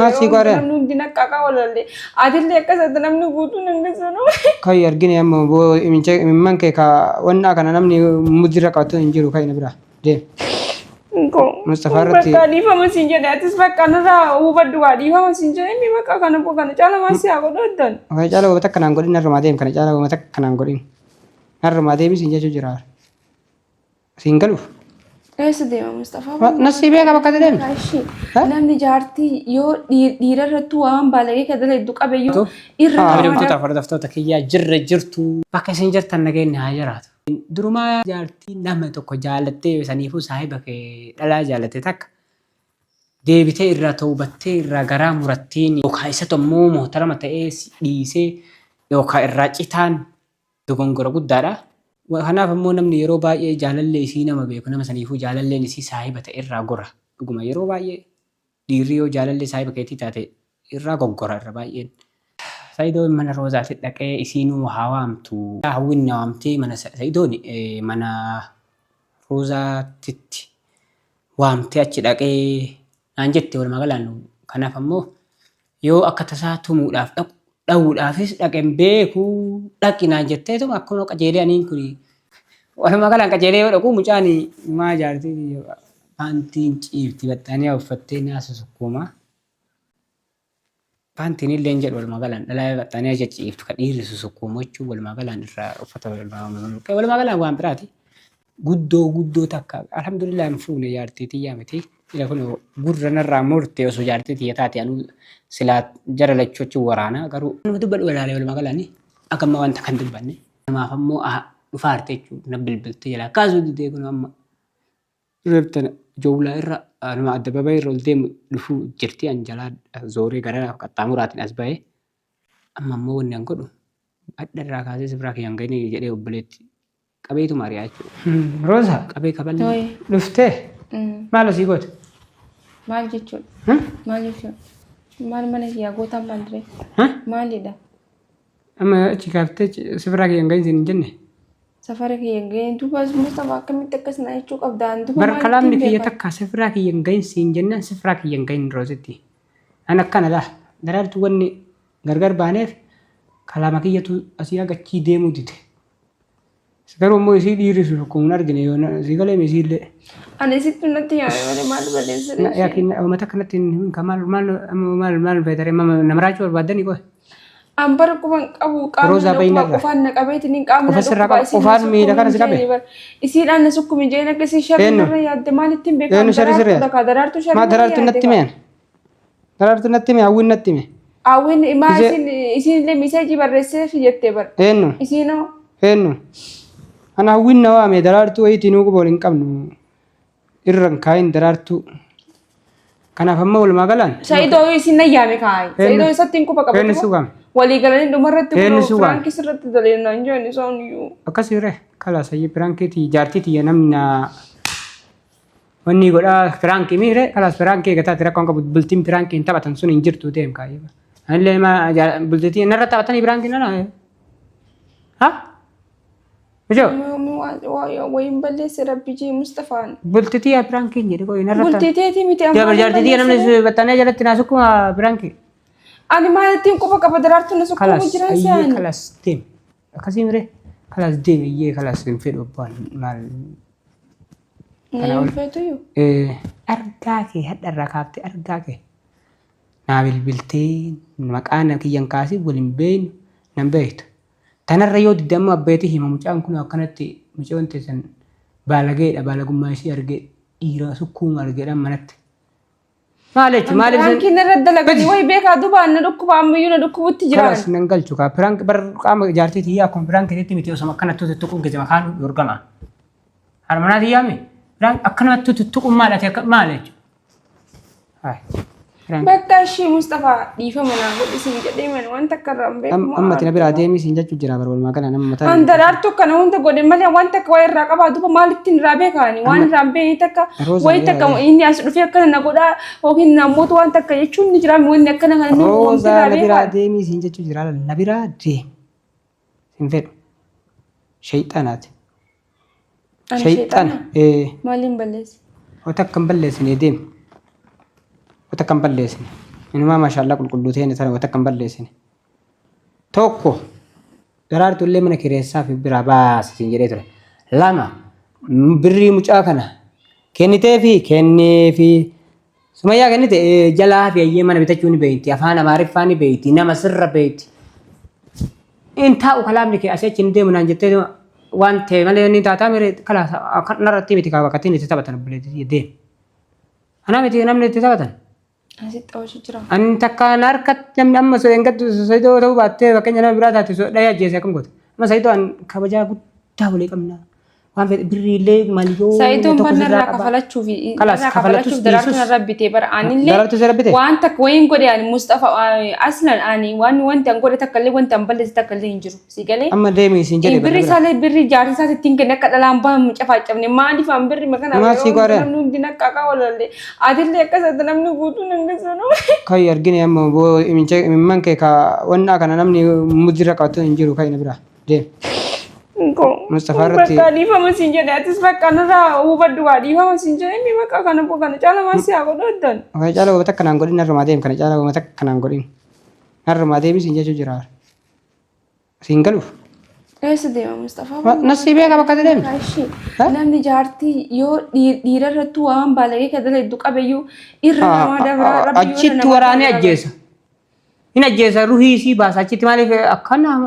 Maal sii qooreen? Namni hundi naqqaqaa walalle. Atillee akkasatti namni guutuun hin gisanu. Kai argine amma boo imimman kee ka wannaa kana namni mudira qabatu hin jiru kai na bira deem. Mustafa irratti- Bakka dhiifama siin jedhe atis bakka nurraa hubadhu waa dhiifama siin jedhe mi bakka kana boo kana caala maal si haa godhu addan. Kana caala wama takka naan godhin narrumaa deem kana caala wama takka naan godhin narrumaa deemi siin jechuu jira. Siin galuuf. Eessa deema Mustafaa? Nasii beeka bakka ati deemtu. Ishii Ha? namni jaartii yoo dhiira irrattuu waan baalagee ka dalagu qabeyyuu irra nama Kabajamtoota hordoftoota kiyyaa jirra jirtu. Bakka isin jirtan nageenyi haa jiraatu. Durumaa jaartii nama tokko jaalattee saniifuu saahiba kee dhalaa jaalatte takka deebitee irraa tawbattee irraa garaa muratteen yookaan isatu ammoo muhtarama ta'ee si dhiisee yookaan irraa citaan dogongora guddaadha. Kanaaf ammoo namni yeroo baay'ee jaalallee isii nama beeku nama saniifuu jaalalleen isii saahiba ta'e irraa gora. Dhuguma yeroo baay'ee dhiirri yoo jaalallee saahiba keetii taate irraa goggora irra baay'een. Sa'idoon mana Roozaati dhaqee isiinuu haa waamtu. Hawwiin na waamtee mana Sa'idoon mana Roozaatitti waamtee achi dhaqee naan jette walumaa galaan kanaaf ammoo yoo akka tasaa tumuudhaaf dhaqu dhawuudhaafis dhaqe hin beeku dhaqi naan jetteetuma akkuma qajeelee aniin kun walumaa galaan qajeelee yoo dhaqu mucaan maa jaartii paantiin ciifti baxxaaniyaa uffattee naa susukkuuma. Paantiin illee hin jedhu walumaa galaan dhalaa baxxaaniyaa cicciiftu kan dhiirri susukkuumu jechuun walumaa galaan irraa uffata walumaa galaan waan biraati. Guddoo guddoo takka alhamdulillah hin fuune jaartii tiyyaa miti. Ila kun gurra narraa murte osoo jaartii tiyya taate anuu silaa jara lachuu achi waraana garuu nama dubbadhu walaalee walumaa galaan akka amma wanta kan dubbanne. Namaaf ammoo dhufaarte jechuudha na bilbilte jalaa kaasuu didee kun amma Reeftana jowlaa irra nama addababayii irra ol deemu dhufuu jirti an jalaa zooree gara qaxxaamuraatiin as ba'e. Amma ammoo wanni an godhu hadha irraa kaasee sibiraa kiyya hin gahini jedhee obboleetti qabeetuma ari'aa jechuudha. Rooza qabee kaballi Tooyi. dhuftee maal asii goote? Maal jechuudha? Maal jechuudha? Maal mana kiyyaa gootaan maal diree? Maalidha? Amma achi kaaftee sibiraa kiyya hin gahin siin hin jenne? Safara kiyya hin gahin duuba Mustafa akkamitti akkas na jechuu qabda an duuba Bar maal kalaamni ittiin kiyya beekan? takka sifiraa kiyya hin gahin siin jennaan sifiraa kiyya hin gahin roozitti. An akkana laa daraartu wanni gargar baaneef kalaama kiyyatu asii haga achii deemuu dide. Garuu immoo isii dhiirri sun akkuma hin argine yoo sii galee isii illee. Ani isittu natti yaame malee maal balleessa reeshee? Yaakiin uummata akkanatti hin himin kan maal maal maal maal fayyadare nama raachuu barbaaddanii qoy. An bara quban qabu qaamni Roozaa na bahi dhukkuba narraa. qofaan na qabeetiin hin qaamni Qofa na sirraa dhukkuba qaba. isiin na Qofaan miila sukkumin kana si qabe. jeeni bar. Isiidhaan na sukkumi jeen akka isin sharri Eenyu? narra yaadde maalitti hin beekan Eenyu sharri sirra daraartuu dhakaa daraartuu sharri Maa narra daraartuu yaadde natti kaa. hime? Daraartuu natti hime hawwiin natti hime. Hawwiin maa Isee- isin isiin illee miseejii barreesseef jettee bar. Eenyu? Isiinoo Eenyu? Ana hawwiin na waame daraartuu wayiitii nuu quba wal hin qabnu. Irra hin kaayin daraartuu. Kanaaf amma walumaa galaan. Sa'idoo isin na yaame kaa'e. Eenyu? Sa'idoo isatti hin quba Eenyu qabatu. si waame? Walii galanii dhumarratti Eenyu kunoo si waame? firaankii sirratti daleena hin jeen isaan iyyuu. Akkasii ree kala sayyii piraankiitii jaartii tiyya namni na wanni godhaa piraankii mii ree kalaas piraankii eegataa tira kan qabu bultiin piraankii hin taphatan sun hin jirtu deem kaayyee. Anillee ma bultii narra taphatanii piraankii nana. Ha? Ijoo Wayin balleesse rabbi jee Mustafaan. bultii tiyya piraankii hin jedhe qoyi narra Bultii teetii miti amma. Jabar jaartii tiyya namni baxxanee jalatti naa sukkuma piraankii. Ani maalittiin quba qaba daraartuu na sukkumu Kalas jiran ayyee se'ani. kalas deem. Akkasii miree kalas deem iyyee kalas hin fedhu abbaan maal. Na hin feetuyyuu. Argaa kee hadha irraa kaaftee argaa kee naa bilbiltee maqaa na kiyyan kaasii wal hin beeknu nan beektu. Tanarra yoo didde ammoo abbeetii hima mucaan kun akkanatti mucoon teessan baalageedha baalagummaa isii argee dhiira sukkuuma argeedhaan manatti. Maal jechuun maal ibsan? Piraankiin irra dalaganii wayi beekaa duba na dhukkuba ammayyuu na dhukkubutti jiraan. Kalas nan galchu kaa piraank bar qaama jaartii tiyyaa akkuma piraank keetti miti osuma akkanatti tuttuquun keessa makaan dorgama. Haadha manaa tiyyaa mi? Piraank akkanumatti tuttuquun maal ati akka maal jechuudha? Hayi. Piraank. Bakka ishii Mustafaa dhiifama naa godhi siin jedhee mani wanta akka irraa hin beeku. Amma ati na biraa deemii siin jechuu jira bar walumaa gala nama mataa. An daraartuu kana hunda godhe malee wanta akka waa irraa qabaa duba maalittiin irraa beekaani waan irraa hin beekne takka Roozaa wayi takka biraa inni as dhufee akkana na godhaa yookiin namoota waan takka jechuun ni jira wanni akkana kana nu wanti Roozaa irraa na biraa beekaan. deemii siin jechuu jira na biraa deemi. Hin fedhu. Shayxaanaati. Ani Shayxaana. shayxaana Ee. maaliin balleesse? Wata akka hin balleessine deemi. Wata akka hin balleessine. Inumaa maashaallaa qulqulluu ta'e tana wata kan balleessine. Tokko daraartu illee mana kireessaa fi biraa baasi siin jedhee ture. Lama birrii mucaa kana kenniteefi kenneefi Sumayyaa kennite jalaa fi ayyee mana bitachuu ni beekti afaan Amaariffaa ni beekti nama sirra beekti. In taa'u kalaamni kee asii achi hin deemu naan jettee waan ta'e malee ni taataa miree kalaas narratti miti kaa bakka itti taphatan obboleettii deem. Anaa miti namni itti taphatan. Asitti taphachuu jira. Ani takkaan harkatti namni amma so engaddu Saidoo ta'uu baattee fakkeenya nama biraa taate so dhayee ajjeese akkam goota. Amma Saidoo an kabajaa guddaa walii qabna. Waan fedhe birrii illee maliyoo Sa'idoon tokko bar sirraa narraa qaba. kafalachuuf Kalaas narraa kafalatus kafalachuuf daraartuu dhiisus. narra bitee bara anillee Daraartuu sirra bite? waan takka wayiin godhe ani Mustafa aslan ani waan wanti an godhe takka illee wanti an balleesse takka illee hin jiru si galee. Amma deemi siin jedhe Birri isaallee birri jaarsi isaas ittiin kenne akka dhalaan baamu cafaacafne maaliif an birri makana Maal sii godhan? namni hundi akka qaa walalle atillee akkas namni guutuun hin gisanu. Kai argine amma boo imimman kee ka wannaa kana namni mudira qabatu hin jiru kai na bira deem. Mustafaa irratti- Bakka dhiifama siin jedhe atis bakka nurraa hubadhu waa dhiifama siin jedhe mi bakka kana boo kana caala maal si haa godhu addan. Kana caala wama takka naan godhin narrumaa deem kana caala wama takka naan godhin narrumaa deemi siin jechuu jira. Siin galuuf. Eessa deema Mustafaa? Nasii beeka bakka ati deemtu. Ishii namni jaartii yoo dhiira irrattuu waan baalagee ka dalagdu qabeyyuu irra namaa dabraa rabbi yoo Achitti nama waraanee dabra. ajjeesa. Hin ajjeesa ruhii isii baasa achitti maaliif akkana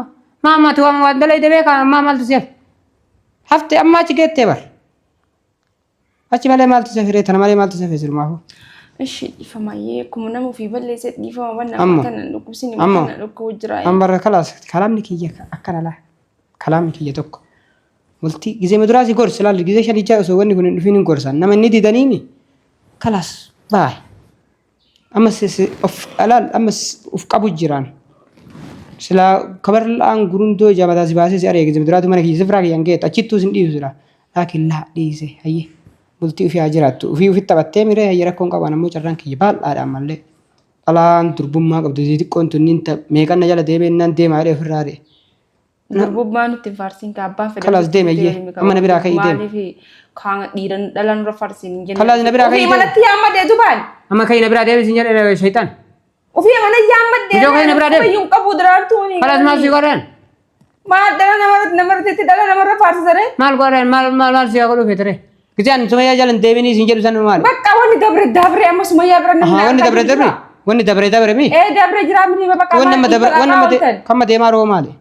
maa ammaati waan waan dalayde beeka ammaa maaltu si hafe. Hafte amma achi geettee bar. Achi malee maaltu si hafe tana malee maaltu si hafe sirumaafuu. Ishii dhiifamayyee akkuma nama ofii balleesse dhiifama banna Amma. tana dhukkubsini Amma. tana dhukkubu jira. An barra kalaas kalaamni kiyya akkana laa kalaamni kiyya tokko. Bultii gizee maduraa si gorsa laal gizee shanichaa osoo wanni kun hin dhufin hin gorsan nama inni didaniimi kalaas baay. Amma of laal amma of qabu jiraan. Silaa kabarlaan gurundoo ijaa mataa si baasee si ari'e gizee maduraatu mana kiyya sifraa kiyyan geettu achittuu sin dhiisu silaa. Laakiin laa dhiise hayyee bultii ofii haa jiraattu ofii ofitti taphattee miree hayyee rakkoon qaban ammoo carraan kiyya baay'aadha ammallee. Dhalaan durbummaa qabdu xixiqqoon tunniin meeqan na jala deemee innaan deemaa jedhee ofirraa ari'e. Durbummaa nutti hin faarsin ka abbaan fedhe. Kalaas deemi ayyee. Amma na biraa ka'ii deemi. Maaliif kaan dhiiran dhala nurra faarsin hin jenne. Kalaas na biraa ka'ii Ofii deemi. manatti yaammadee dubaan. Amma ka'ii na biraa deemi sin jedhe shayxaan. Ofii mana yaammadee. Ijoo ka'ii na biraa deemi. Iyyuu hin qabu daraartuuni. Kalaas maal si godhan? Maal dhala namarratti dhala namarra faarsisare? Maal godhan maal maal maal si godhu feetere? Gisaan sumayyaa jala hin deebiinii sin jedhu san maali? Bakka wanni dabre dabre amma sumayyaa bira namni Ahaa wanni dabre dabre wanni dabre dabre mi? Ee dabre jira miti bakka Wanni amma dabre wanni amma kamma deemaa roo maali?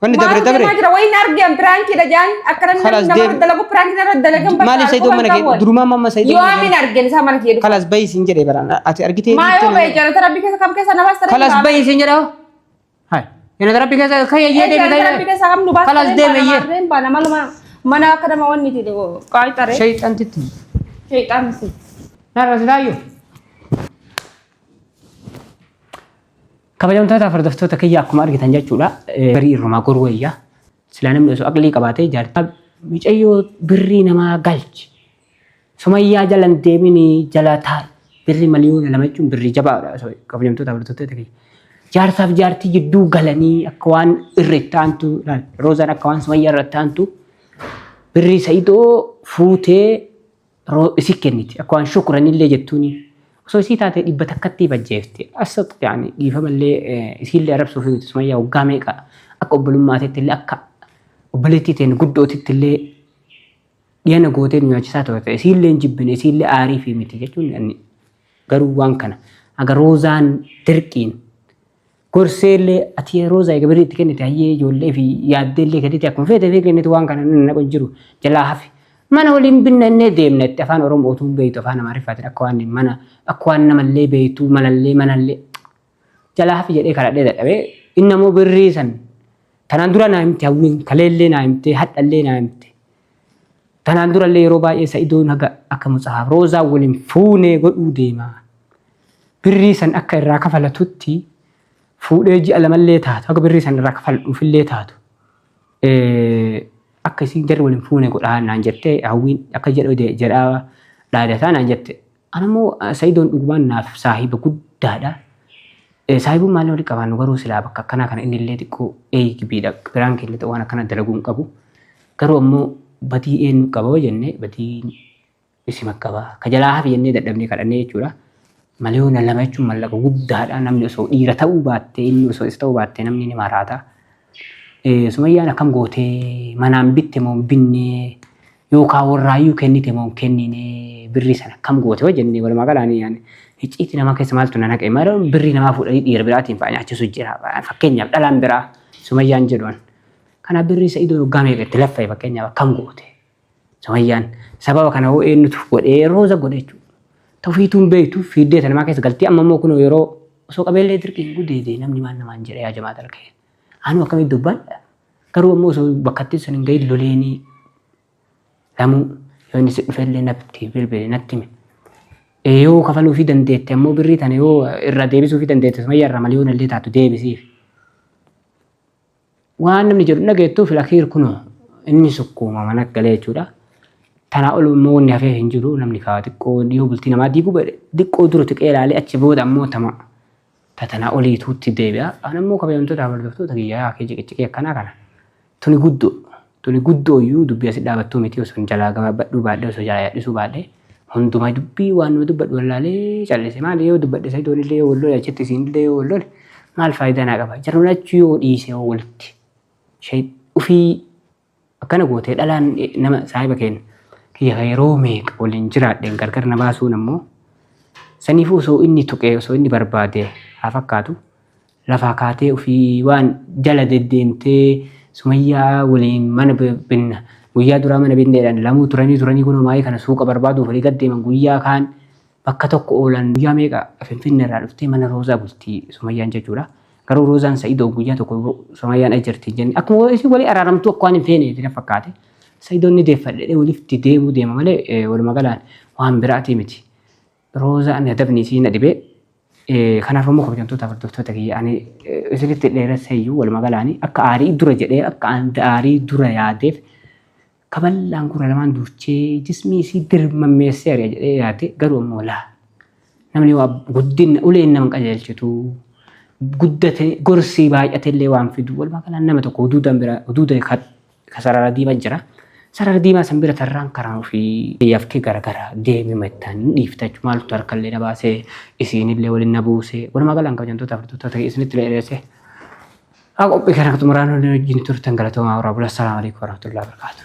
Wanni dabre dabre. Maal jira wayin argeen piraankiidha jaan akka namni Kalaas namarra deemi. dalagu piraankii narra dalagan bakka Maaliif Saidoo mana kee durumaa mamma Saidoo Yoo mana kee amin argeen isaa mana kee dhufa. Kalaas bahi sin jedhe baraan ati argitee Maa yoo bahe jaalata rabbi keessa kam keessa nama as Kalaas bahi sin jedhe hoo. Hai. Yana rabbi keessa kai ayyee deemi Jaalata rabbi kai. keessa kam nu baasa. Kalaas deemi ayyee. Reen baana maluma mana akka nama wanni itti qaayixare. Shayxantitti. Shayxaan si. Narra silaayyuu. Kabajamtoota hordoftoota kiyya akkuma argitan jechuudha. Barii irrumaa goruu wayya. Silaa namni osoo aqlii qabaatee jaartii mucayyoo birrii namaa galchi. Sumayyaa jala hin deeminii jala taa'i. Birrii miliyoona lama jechuun birrii jabaadha kabajamtoota hordoftoota kiyya. Jaarsaaf jaartii jidduu galanii akka waan irra itti aantu roozaan akka waan sumayyaa irra itti aantu birrii sa'idoo fuutee isi kenniti akka waan shukuranillee jettuuni osoo isii taate dhibba takkatti bajjeefti asat yaani dhiifamallee isiillee arrabsuufi miti sumayyaa waggaa meeqa akka obbolummaatitti illee akka obboleettii teen guddootitti illee dhiyana gootee nu nyaachisaa turte isiillee hin jibbine isiillee aariifi miti jechuun ani garuu waan kana aga roozaan dirqiin Gorseellee ati roozaa eega birrii itti kennite hayyee ijoollee fi yaaddeellee kennite akkuma feete fi kennite waan kana nan naqu hin jiru jalaa hafi. Mana waliin binna innee deemna itti afaan Oromoo utuu hin beektu afaan Amaariffaatiin akka waan mana akka waan namallee beektu malallee manallee jalaa hafi jedhee kadhadhee dadhabee inni ammoo birrii san tanaan dura naa himte hawwiin kaleellee naa himte hadhallee naa himte. Tanaan durallee yeroo baay'ee Sa'idoon haga akka mucaaf roozaa waliin fuunee godhuu deema. Birrii san akka irraa kafalatutti fuudhee ji'a lamallee taatu akka birrii san irraa kafaladhuufillee taatu akka isiin jarri waliin fuune godhaa naan jettee hawwiin akka jedhu jedhaa dhaadataa naan jette. Anammoo Sa'idoon dhugumaan naaf saahiba guddaadha. Saahibummaa illee walitti qabaannu garuu silaa bakka akkanaa kana inni illee xiqqoo eegbiidha. Biraan keenya waan akkana dalaguu hin qabu. Garuu ammoo badii eenyu qaba yoo jenne badii isima qaba. Ka jalaa hafi jennee dadhabnee kadhannee jechuudha. 2 miliyoona jechuun mallaqa guddaadha. Namni osoo dhiira ta'uu baattee, inni osoo isa ta'uu baattee, namni ni maraata. Sumayyaan akkam gootee? Manaan bitte moo hin binne, yookaan warraayyuu kennite moo hin kennine? Birrii sana akkam goote hoo jennee, walumaa galaan yaani icciitii namaa keessa maaltu na naqe? Maal birrii namaa fuudhanii dhiira biraatiin fa'a nyaachisu jira, fakkeenyaaf dhalaan biraa Sumayyaan jedhuan. Kanaaf birrii Sa'idoon waggaa meeqa itti laffa'e, fakkeenyaaf akkam goote Sumayyaan? Sababa kana hoo eenyutu godhee? Rooza godhe jechuudha. Tawfiituun beektu fiiddee namaa keessa galtee, amma immoo kunoo yeroo osoo qabeellee dirqiin gudeede, namni maal namaan jedha? Yaa jamaa talkee, anu akkamitti dubbadha? Garuu ammoo osoo bakkatti sun hin gahin loleenii lamuu yoo inni si dhufellee natti bilbile, natti hime. Yoo kafaluu fi dandeette ammoo, birrii tana yoo irraa deebisuu fi dandeette, Sumayyaa irraa miliyoona illee taatu deebisiif. Waan namni jedhu dhageettuu filakiir kunoo inni sukkuuma mana galee jechuudha. Tanaa ol immoo wanni hafee hin jiru. Namni kaa xiqqoo yoo bultii namaa diiguu fedhe, xiqqoo dura tuqee ilaalee achi booda ammoo tama tatanaa oliituutti deebi'a. An ammoo kabajamtoota hordoftoota kiyya, yaa kee ciqiciqee akkanaa kana tuni guddoo, tuni guddoo iyyuu dubbii asi dhaabattuu miti. Osoo jalaa gabaabbadhuu baadhee, osoo jalaa yadhisuu baadhee, hundumaa dubbii waan nama dubbadhu wallaalee callise. Maali yoo dubbadhe? Sa'idoon illee yoo wal lole, achitti isiin illee yoo wal lole, maal faayidaa naa qaba? Jarri lachuu yoo dhiise yoo walitti ufii akkana gootee, dhalaan nama saahiba keenya kiyya kan yeroo meeqa waliin jiraadheen gargar na baasuun ammoo saniifuu osoo inni tuqee, osoo inni barbaade haa fakkaatu, lafaa kaatee ofii waan jala deddeemtee Sumayyaa waliin mana binna, guyyaa duraa mana binneedhaan lamuu turanii turanii, kunoo maayii kana suuqa barbaaduuf walii gad deeman. Guyyaa kaan bakka tokko oolan, guyyaa meeqa Finfinnee irraa dhuftee mana Roozaa bultii Sumayyaan jechuudha. Garuu Roozaan Sa'idoo guyyaa tokko Sumayyaan ajjarti hin jenne. Akkuma isin walii araaramtuu akka waan hin feene na fakkaate. Sa'idoon ni deeffadhe walitti deemuu deema malee walumaa galaan waan biraatii miti. Roozaan adabni isii na dhibee. Kanaaf ammoo kabajamtoota hordoftoota kiyya, ani isinitti dheeressa iyyuu, walumaa galaanii akka aarii dura jedhee, akka aarii dura yaadeef kaballaan gurra lamaan duuchee jismii isii dirmammeessee ari'a jedhee yaade. Garuu ammoo laa, namni waa guddina uleen nama qajeelchitu, guddate gorsii baay'atellee waan fidu. Walumaa galaan nama tokko huduudan bira, huduuda ka sarara diimaa jira. Sarara diimaa san bira tarraan karaa ofii yaftee garagara deemi mettaan hin dhiifta jechuudha. Maaltu harkallee na baasee, isiinillee waliin na buusee? Walumaa galaan kabajamtoota hordoftoota isinitti dheeresse. Haa, qophii kana xumuraan wajjin turtan galatoomaa, horaa bula. Assalaamu alaikum warahmatullahi wabarakatuh.